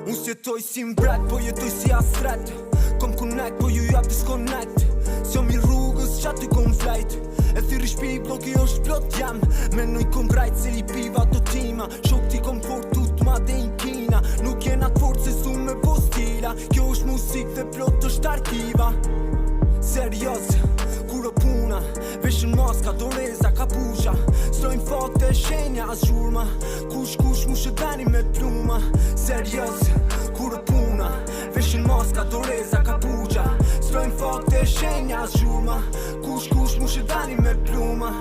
Unë s'jetoj si mbret, po jetoj si astret. Kom connect, po ju jap disconnect. S'jom i rrugës, qa ty kom flajt. E thirri shpi, bloki është plot jam. Menoj kom grajt se i piva do tima. Shok ti kom fort tut ma dhe në Kina. Nuk jena t'fort se su me bo stila. Kjo është muzik dhe plot është arkiva. Serioz, kur o puna. Veshën maska, doreza, kapuqa. S'lojnë fakte, shenja, as zhurma. Kush, kush, mu shëdani me pluma. Serioz, kur o puna. Veshën maska, doreza, kapuqa. S'lojnë fakte, shenja, as zhurma. Kush, kush, mu shëdani me pluma.